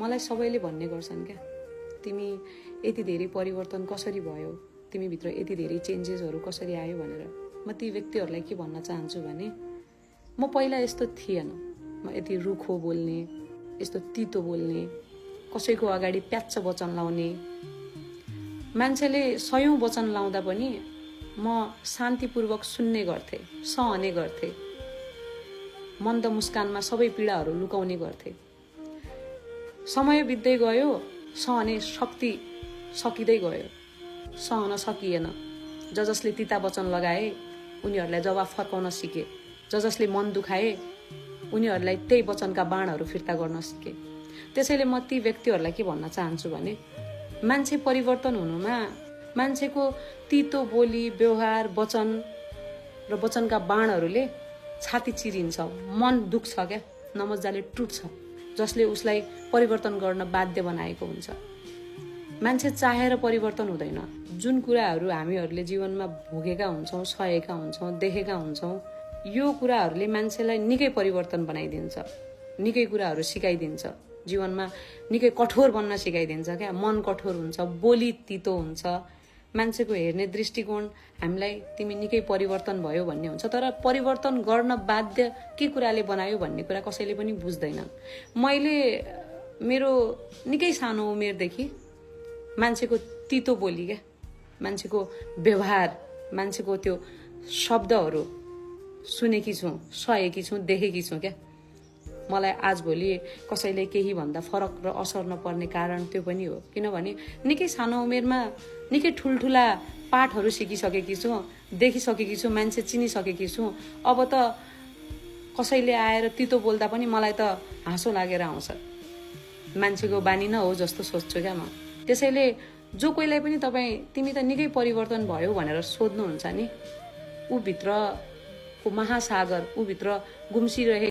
मलाई सबैले भन्ने गर्छन् क्या, तिमी यति धेरै परिवर्तन कसरी भयो, तिमीभित्र यति धेरै चेन्जेसहरू कसरी आयो भनेर। म ती व्यक्तिहरूलाई के भन्न चाहन्छु भने, म पहिला यस्तो थिएन। म यति रुखो बोल्ने, यस्तो तितो बोल्ने, कसैको अगाडि प्याच्च वचन लाउने, मान्छेले 100औं वचन लाउँदा पनि म शान्तिपूर्वक सुन्ने गर्थे, सहने गर्थे, मन्द मुस्कानमा सबै पीडाहरू लुकाउने गर्थे। समय बित्दै गयो, सहने शक्ति सकिँदै गयो, सहन सकिएन। जसले तिता वचन लगाए उनीहरूलाई जवाफ फर्काउन सिके, जसले मन दुखाए उनीहरूलाई त्यही वचनका बाणहरू फिर्ता गर्न सिके। त्यसैले म ती व्यक्तिहरूलाई के भन्न चाहन्छु भने, मान्छे परिवर्तन हुनुमा मान्छेको तितो बोली, व्यवहार, वचन र वचनका बाणहरूले छाती चिरिन्छ, मन दुख्छ क्या, नमजाले टुट्छ, जसले उसलाई परिवर्तन गर्न बाध्य बनाएको हुन्छ। मान्छे चाहेर परिवर्तन हुँदैन। जुन कुराहरू हामीहरूले जीवनमा भोगेका हुन्छौँ, सहेका हुन्छौँ, देखेका हुन्छौँ, यो कुराहरूले मान्छेलाई निकै परिवर्तन बनाइदिन्छ, निकै कुराहरू सिकाइदिन्छ, जीवनमा निकै कठोर बन्न सिकाइदिन्छ क्या। मन कठोर हुन्छ, बोली तितो हुन्छ, मान्छेको हेर्ने दृष्टिकोण हामीलाई तिमी निकै परिवर्तन भयो भन्ने हुन्छ। तर परिवर्तन गर्न बाध्य के कुराले बनायो भन्ने कुरा कसैले पनि बुझ्दैन। मैले मेरो निकै सानो उमेरदेखि मान्छेको तितो बोली क्या, मान्छेको व्यवहार, मान्छेको त्यो शब्दहरू सुनेकी छु, सहेकी छु, देखेकी छु क्या। मलाई आजभोलि कसैले केही भन्दा फरक र असर नपर्ने कारण त्यो पनि हो, किनभने निकै सानो उमेरमा निकै ठुल्ठुला पाठहरू सिकिसकेकी छु, देखिसकेकी छु, मान्छे चिनिसकेकी छु। अब त कसैले आएर तितो बोल्दा पनि मलाई त हाँसो लागेर आउँछ। मान्छेको बानी न हो जस्तो सोच्छु क्या म। त्यसैले जो कोहीलाई पनि तिमी त निकै परिवर्तन भयो भनेर सोध्नुहुन्छ नि, ऊ भित्रको महासागर, ऊ भित्र गुम्सिरहे